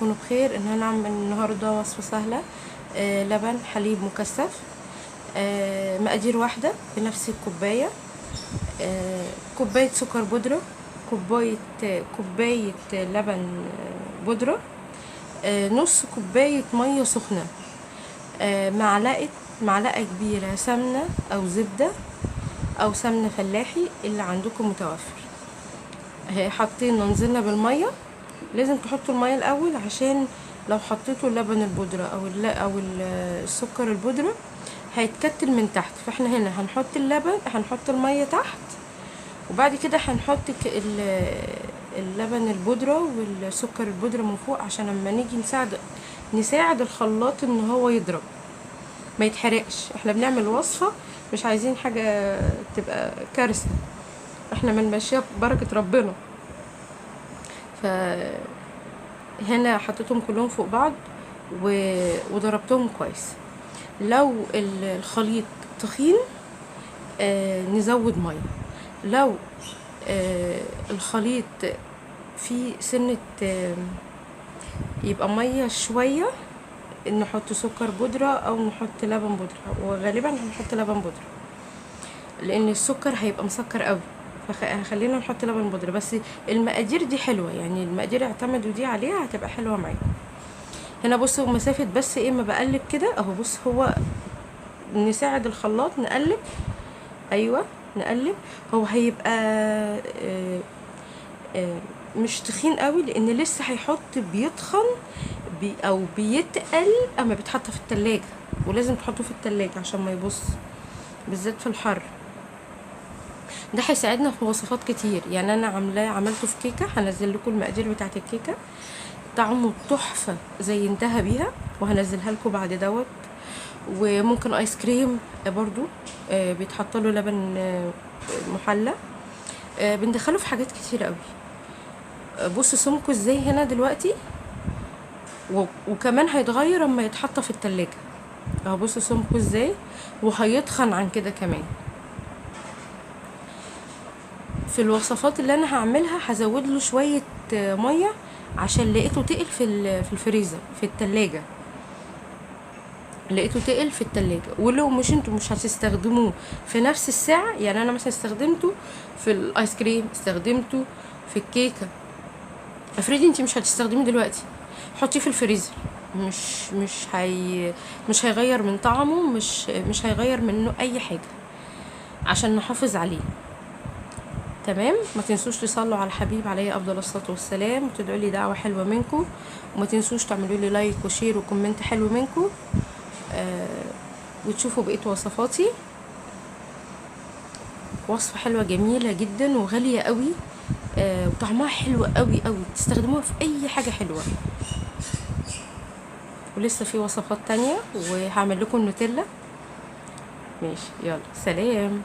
تكونوا بخير. ان هنعمل النهارده وصفه سهلة، لبن حليب مكثف، مقادير واحدة بنفس الكوباية، كوباية سكر بودره، كوباية لبن بودره، نص كوباية مية سخنة، معلقه كبيرة سمنه او زبدة او سمنه فلاحي اللي عندكم متوفر. حطينا نزلنا بالمية، لازم تحطوا المية الاول عشان لو حطيتوا اللبن البودره او السكر البودره هيتكتل من تحت. فاحنا هنا هنحط اللبن، هنحط المية تحت، وبعد كده هنحط اللبن البودره والسكر البودره من فوق، عشان لما نيجي نساعد الخلاط ان هو يضرب ما يتحرقش. احنا بنعمل وصفه مش عايزين حاجة تبقى كارثة، احنا بنمشيها ببركة ربنا. فهنا حطيتهم كلهم فوق بعض وضربتهم كويس. لو الخليط تخين نزود مية، لو الخليط فيه سنة يبقى مية شوية نحط سكر بودره او نحط لبن بودره، وغالبا هنحط لبن بودره لان السكر هيبقى مسكر قوي، فخلينا نحط لبن بودره. بس المقادير دي حلوة، يعني المقادير اعتمدوا دي عليها هتبقى حلوة معاكم. هنا بصوا مسافة بس ايه ما بقلب كده اهو، بص هو نساعد الخلاط نقلب، ايوه نقلب، هو هيبقى مش تخين قوي لان لسه هيحط بيتخن او بيتقل اما بيتحط في التلاجة، ولازم تحطوه في التلاجة عشان ما يبص بالذات في الحر. ده هيساعدنا في وصفات كتير، يعني انا عملته في كيكة، هنزل لكم المقادير بتاعه الكيكه، طعمه تحفة زينتها بيها وهنزلها لكم بعد دوت. وممكن ايس كريم برضو، بيتحط له لبن محلى، بندخله في حاجات كتير قوي. بصوا سمكة ازاي هنا دلوقتي، وكمان هيتغير اما يتحط في التلاجة اهو. بصوا سمكة ازاي وهيتخن عن كده كمان. في الوصفات اللي انا هعملها هزود له شوية مية عشان لقيته تقل في الفريزر في التلاجة، لقيته تقل في التلاجة. ولو مش انتوا مش هتستخدموه في نفس الساعة، يعني انا مثلا استخدمته في الايس كريم، استخدمته في الكيكه، افرضي انتي مش هتستخدميه دلوقتي حطيه في الفريزر، مش هيغير من طعمه، مش هيغير منه اي حاجة، عشان نحافظ عليه. تمام. ما تنسوش تصلوا على الحبيب عليه افضل الصلاة والسلام، وتدعوا لي دعوه حلوة منكم، وما تنسوش تعملوا لي like و share و comment حلو منكم، وتشوفوا بقية وصفاتي. وصفه حلوة جميلة جدا وغاليه قوي، وطعمها حلو قوي قوي، تستخدموها في اي حاجة حلوة. ولسه في وصفات تانية، وهعمل لكم النوتيلا. ماشي، يلا سلام.